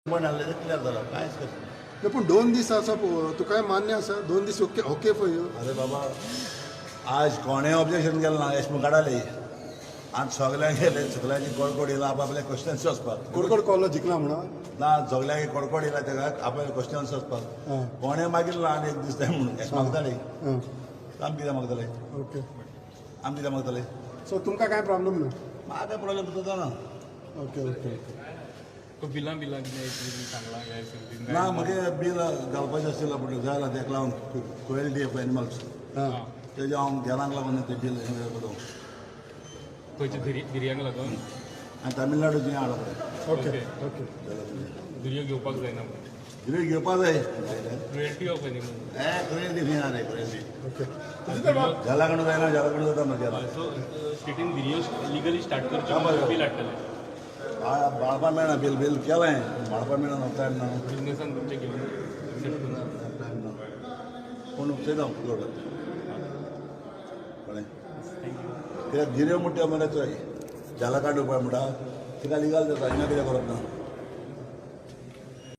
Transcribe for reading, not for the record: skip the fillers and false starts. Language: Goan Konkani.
पण हाडलें तें क्लियर जाला, कांयच कशें. ना, पूण 2 दीस आसा, तुकाय मान्य आसा 2 दीस? Okay okay for you? अरे बाबा, आज कोणें ऑब्जेक्शन केलें ना. येश काडाले आज सगल्यांक गेले, सगल्यांची कडकड येयला आपआपले क्वेश्चन्स वचपाक. कोडकोड कॉल जिखला म्हणून. ना, सगल्यांक कडकड येयला तेका आपले क्वेश्चन्स वचपाक. कोणें मागीर ना आनी एक दीस जाय म्हणून येश मागताले. आमी कितें मागताले? आमी कितें मागताले? सो तुमकां कांय प्रॉब्लम ना? म्हाका प्रॉब्लेम सुद्दां ना. ओके ओके तो बिलां बिलां कितें सांगलां काय समथींग? ना, म्हगे बील घालपाचें आशिल्लें, पूण जाय तेका लागून, क्रुएल्टी ऑफ एनिमल्स. तेजें हांव गेलांक लागून तें बील हें करता. खंयच्या धिरयांक लागून? आनी तामिळनाडूचें हाडप पळय. ओके ओके धिरयो घेवपाक जायना. गिरवी घेवपा जाय. Cruelty of animal. हे क्रुएल्टी खंय ना रे, क्रुएल्टी. जाला कडून जायना, जाला कडून जाता मग गेला. सो स्टेटीन धिरयो लिगली स्टार्ट करच्यो, बील हाडटले. बाळपा मेळना. बील बील केलें, बाळपा मेळना, टायम ना. बिझनेसान तुमचे घेवन सेट करून. टायम ना, पूण चोयता हांव कितें कळ्ळें. कित्याक गिरयो म्हणटा मरे, चोय जाला काडू पळय म्हणटा, तिका लिगाल जाता. हिंगा कितें करप ना.